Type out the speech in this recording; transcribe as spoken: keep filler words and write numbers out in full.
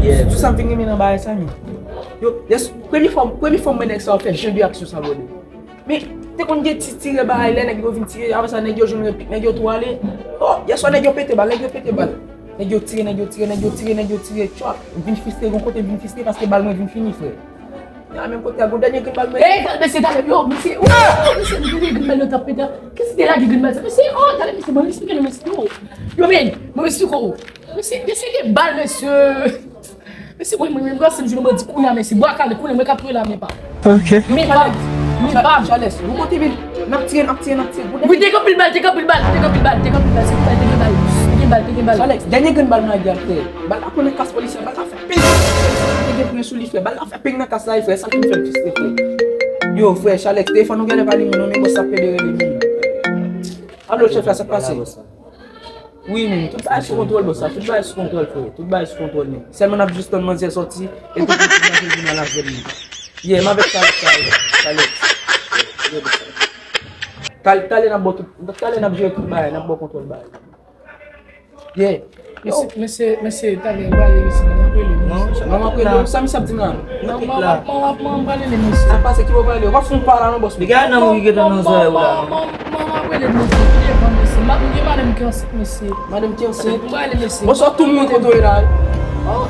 Sou sa m vin renmen nan bagay sa, men. Yo, yes, premye fwa, premye fwa m wè nèg sa yo fè jan de aksyon sa, brother. Men, te konn gen ti tire bagay lè nèg yo vin tire, apre sa, nèg yo jwenn replik, nèg yo tou ale. Oh, yèswa, nèg yo pete bal, nèg yo pete bal. Nèg yo tire, nèg yo tire, nèg yo tire, nèg yo tire, tchwak. M vin fristre, gon kote m vin fristre paske bal mwen vin fini, frè. Ya, menm kote a, gon dènye grenn bal mwen. Ey, gad mesye, talè, yo, mesye, oh, mesye, m tande grenn bal yo t ap pete. Kiyès ki te lage grenn bal sa? Mesye, oh, talè, mesye, ban m esplike nou, mesye, oh. Yo, men, ban m esplike w. Mesye, mesye, gen bal, mesye. Mesye, mwen, mwen, mwen, mwen, se m jwenn bandi kounye a, mesye. Bwa kale, kounye a, mwen k ap touye la, men pa. Ok. Men pa. Men pa. Chales, ou kote vin? N ap tire, n ap tire, n ap tire. Wi, te gen anpil bal, te gen anpil bal, te gen anpil bal, te gen anpil bal, te gen anpil bal, te gen bal, te gen bal, te gen bal. Chales, dènye grenn bal nan gè a, frè. Bal la konnen kas polisye, bal la fè ping. Te gen pwen sou li, frè. Bal la fè ping nan kas la, frè. Sa ki fè l fristre, frè. Yo, frè, Chales, telefòn ou genlè pa limen non, men bòs ap pede rele li. Alo, chèf la, sa k pase? Wi, men, tout bagay sou kontwòl, bòs la. Tout bagay sou kontwòl, frè. Tout bagay sou kontwòl, men. Sèlman n ap jis tann manzè sòti, epi pou manzè vin al avè li. Yeah, m avèk Chalex, Chalex. Yeah, bòs la. Tal-, talè n ap ba w tout, talè n ap jere tout bagay, n ap ba w kontwòl bagay. Yeah. Mesye, mesye, mesye, talè, m prale, mesye, m ap rele, mesye. Non, m ap rele, sa misye ap di m la? Non, m ap, m ap, m ap, m ap rele, mesye. Sa k pase, ki bò w prale? W ap fè yon pa la non, bòs. Piga nan moun ki gentan nan zòrèy ou la. M ap rele, mesye, ki devan, mesye. M ap, m gen madanm ki ansent, mesye. Madanm ki ansent? M prale, mesye. Bòs, tout moun kote w ye la. Oh.